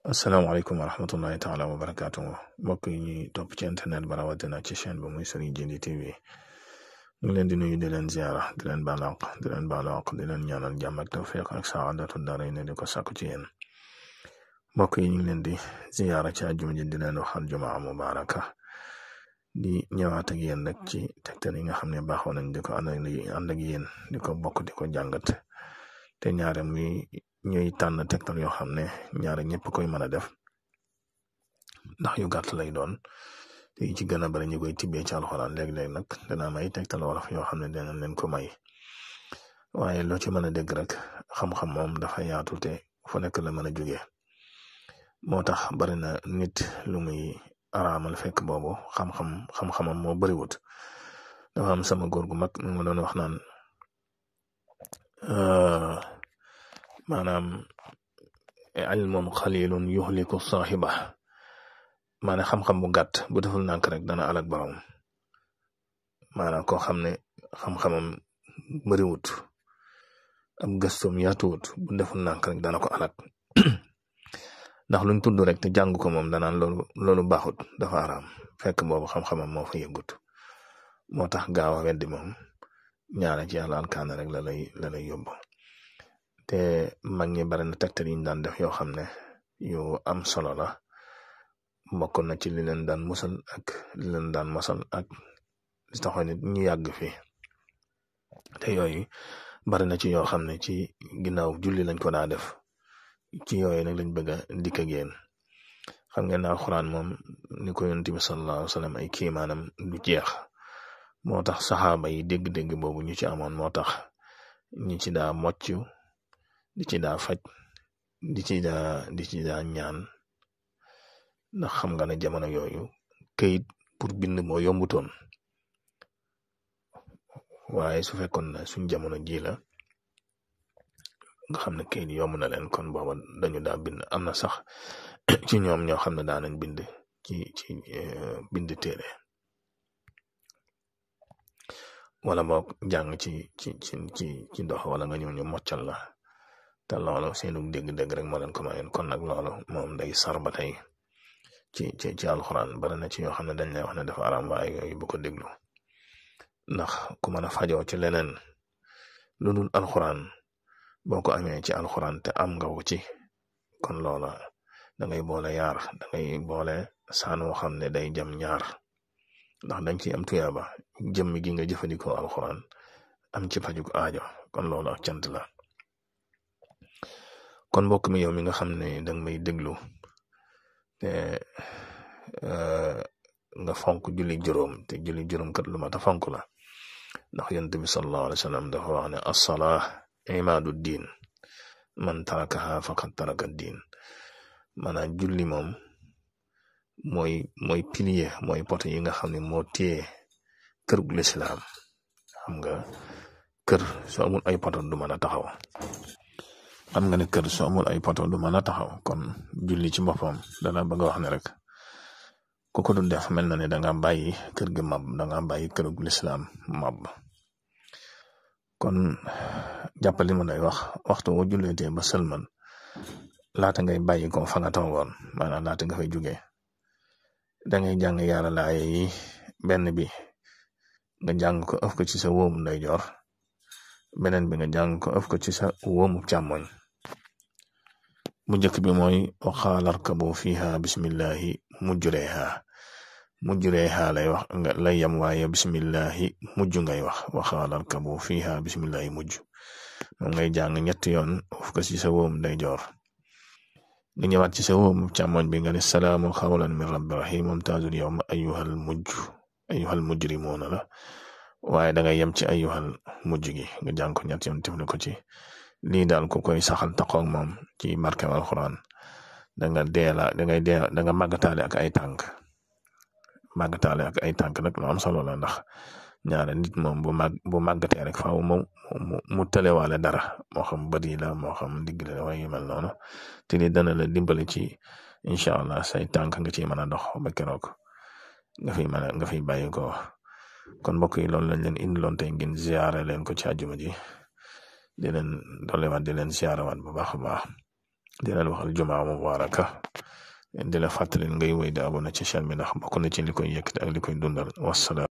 asalaamaaleykum wa rahmatullahi taala wa barakaatu mbokk yi ñuy topp ci internet ba rawatina ci chaîne ba muy Serigne Djily TV ñu ngi leen di nuyu di leen ziara di leen baalaq di leen baalaq di leen ñaanal jàmm ak tawfiq ak saadatu daarayni di ko sàkku ci yéen mbokk yi ñu ngi leen di ziara ci àjjuma ji di leen waxal jumaa mubaraka di ñëwaat ak yéen rek ci tegtal yi nga xam ne baaxoo nañ di ko ànd ak yéen di ko bokk di ko jàngat te ñaare muy ñuy tànn tegtal yoo xam ne ñaare ñëpp koy mën a def ndax yu gàtt lay doon te ci gën a bari ñu koy tibbee ci alxuraan léeg-léeg nag dana may tegtal wolof yoo xam ne dinañ leen ko may waaye loo ci mën a dégg rek xam-xam moom dafa yaatu te fu nekk la mën a jógee moo tax bari na nit lu muy araamal fekk boobu xam-xamam moo bariwut. dafa am sama góor gu mag mu ma doon wax naan maanaam ilmun xalilun yuxliku saaxiba maanaam xam-xam bu gàtt bu deful nànk rek dana alak borom maanaam koo xam ne xam-xamam bëriwut am gëstoom yaatuwut bu deful nànk rek dana ko alak ndax luñ tudd rek te jàng ko moom danaan loolu baaxut dafa araam fekk boobu xam-xamam moo fa yëggut moo tax gaaw a weddi moom ñaare ci yàlla alkaana rek la lay yóbbu te mag ñi bari na tegtal yi ñu daan def yoo xam ne yu am solo la bokk na ci li leen daan musal ak li leen daan mosal ak li taxoon nit ñu yàgg fi te yooyu bari na ci yoo xam ne ci ginnaaw julli lañ ko daa def ci yooyu nag lañ bëgg a dikk ak yéen xam ngeen ne alxuraan moom ni ko yonent bi sallallahu alayhi wa sallam ay kiimaanam du jeex moo tax saxaaba yi dégg-dégg boobu ñu ci amoon moo tax ñi ci daa mocc di ci daa faj di ci daa ñaan ndax xam nga ne jamono yooyu këyit pour bind moo yombutoon waaye su fekkoon na suñ jamono ji la nga xam ne këyit yomb na leen kon booba dañu daa bind am na sax ci ñoom ñoo xam ne daa nañ bind ci bind téere wala boog jàng ci dox wala nga ñëw ñu moccal la te loolu seenu dégg-dégg rek moo leen ko mayoon kon nag loolu moom day sar ba tey ci alxuraan bari na ci yoo xam ne dañ lay wax ne dafa araam waaye yooyu bu ko déglu ndax ku mën a fajoo ci leneen lu dul alxuraan boo ko amee ci alxuraan te am nga ko ci kon loola da ngay boole yaar da ngay boole saan woo xam ne day jam ñaar ndax dañ ci am tuyaaba jëmm gi nga jëfandikoo alxuraan am ci fajuk aajo kon loolu ak cant la kon mbokk mi yow mi nga xam ne danga may déglu te nga fonk julli juróom te julli juróom kat lu mat a fonk la ndax yonent bi sallallahu alayhi wa sallam dafa wax ne as-salaa imaadu diin man tarakaha faqad taraka diin maanaam julli moom mooy pilier mooy poto yi nga xam ne moo téye kër gu lislaam xam nga kër soo amul ay poto du mën a taxaw xam nga ne kër soo amul ay poto du mën a taxaw kon julli ci boppam dana bëgg a wax ne rek ku ko dul def mel na ne danga bàyyi kër gi mab danga bàyyi kër gu lislaam mab kon jàppali ma day wax waxtu woo julleetee ba sëlman laata ngay bàyyi ko fa nga toogoon maanaam laata nga fay jógee dangay jàng yàlla laaye yi benn bi nga jàng ko ëf ko ci sa wóomu ndeyjoor beneen bi nga jàng ko ëf ko ci sa wóomu càmmoñ mu njëkk bi mooy waxaala arkabu fiha bismillahi mujjureeha lay wax lay yam waaye bismillahi mujj ngay wax waxaala arkabu fiha bismillahi mujj moom ngay jàng ñetti yoon ëf ko ci sa wóomu ndeyjoor nga ñëwaat ci sa wóomu càmmoñ bi nga ne salaamu xawlan min rabbi rahim mumtaazul yawma ayyuhal mujrimuuna la waaye dangay yem ci ayyuhal mujj gi nga jàng ko ñett yoon tifli ko ci lii daal ku koy saxal taxaw moom ci barke alxuraan danga màggataale ak ay tànk nag lu am solo la ndax ñaare nit moom bu màggatee rek faaw mu tëlewaale dara moo xam bët yi la moo xam digg la waaye yu mel noonu te li dana la dimbali ci incha allah say tànk nga ciy mën a dox ba keroog nga fiy bàyyi ko kon mbokk yi loolu lañ leen indiloon tey ngeen ziare leen ko ci àjjuma ji di leen dolliwaat di leen ziarewaat bu baax a baax di leen wax aljumaa mubaraka di la fàttali ngay wéy di abonné ci chaîne bi ndax bokk na ci li koy yëkkati ak li koy dundal wasalaam.